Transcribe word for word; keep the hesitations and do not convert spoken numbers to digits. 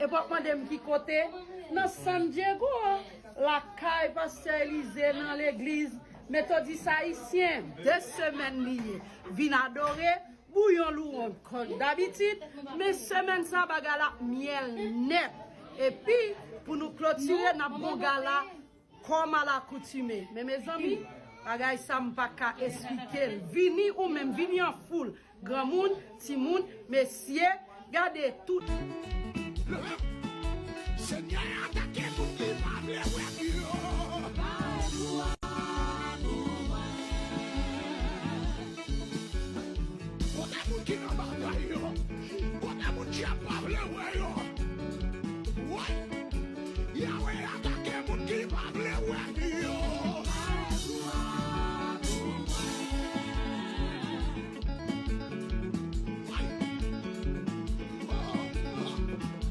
E p ap mande m ki kote? Nan San Diego, lakay pastè Elize, nan legliz Metodis Ayisyen. De semèn li ye. Vin adore, bouyon louwon kon dabitid, men semèn sa bagay la myèl nèt. Epi, pou nou klotire, n ap gon gala kòm alakoutime. Men mezanmi, bagay sa m pa ka esplike l. Vini ou menm, vini an foul. Granmoun, timoun, mesye, gade tout. Senyè,